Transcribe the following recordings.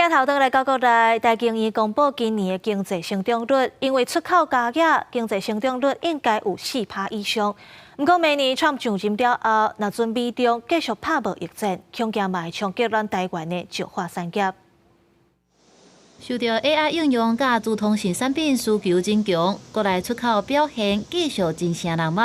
鏡頭轉來到國內，台經院公布今年的經濟成長率，因為出口加額，經濟成長率應該有4趴以上。毋過明年川普上任了後，若準美中繼續拍貿易戰，恐驚嘛會衝擊咱台灣的石化產業。受著 AI 應用佮資通訊產品需求增強，國內出口表現繼續真正人目。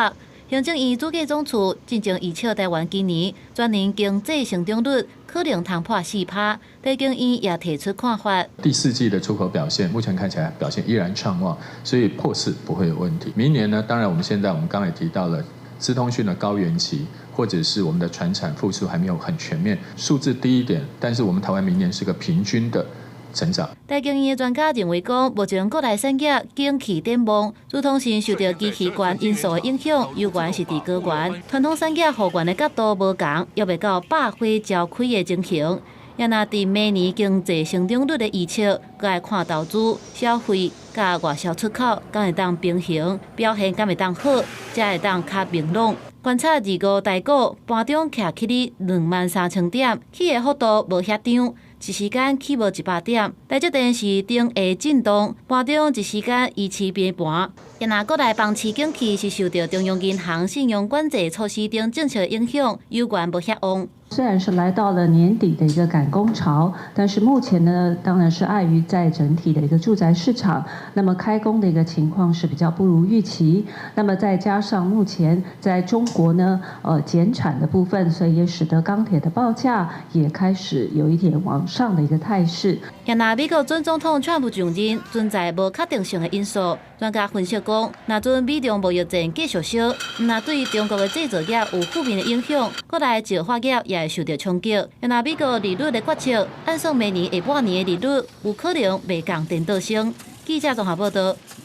行政院主計總處進前預測台灣今年全年經濟成長率可能通破4趴，台經院也提出看法。第四季的出口表現，目前看起來表現依然暢旺，所以破四不會有問題。明年呢，當然我們現在我們剛才提到了資通訊的高原期，或者是我們的傳產復甦還沒有很全面，數字低一點，但是我們台灣明年是個平均的成長。台經院的專家認為講，目前國內產業景氣展望，資通訊受著機器關因素的影響，猶原是佇高原。傳統產業復原的角度無仝，猶未到百花齊開的情形。也若佇明年經濟成長率的預測，閣愛看投資、消費佮外銷出口，敢會當平衡，表現敢會當好，才會當較明朗。觀察二五台股盤中徛起佇23,000點，起的幅度無遐張。一時間起無100點，台積電是頂下震盪，盤中一時間維持平盤。若國內房市景氣是受著中央銀行信用管制措施等政策影響，猶原無遐旺。雖然是來到了年底的一個趕工潮，但是目前呢，當然是礙於在整體的一個住宅市場，那麼開工的一個情況是比較不如預期。那麼再加上目前在中國呢，減產的部分，所以也使得鋼鐵的報價也開始有一點往上的一個態勢。若美國準總統川普上任，存在無確定性的因素。專家分析講，若準美中貿易戰繼續燒，毋但對中國的製造業有負面的影響，國內石化業也會受著衝擊。若美國利率的決策，按算明年下半年的利率有可能袂仝顛倒升。記者綜合報導。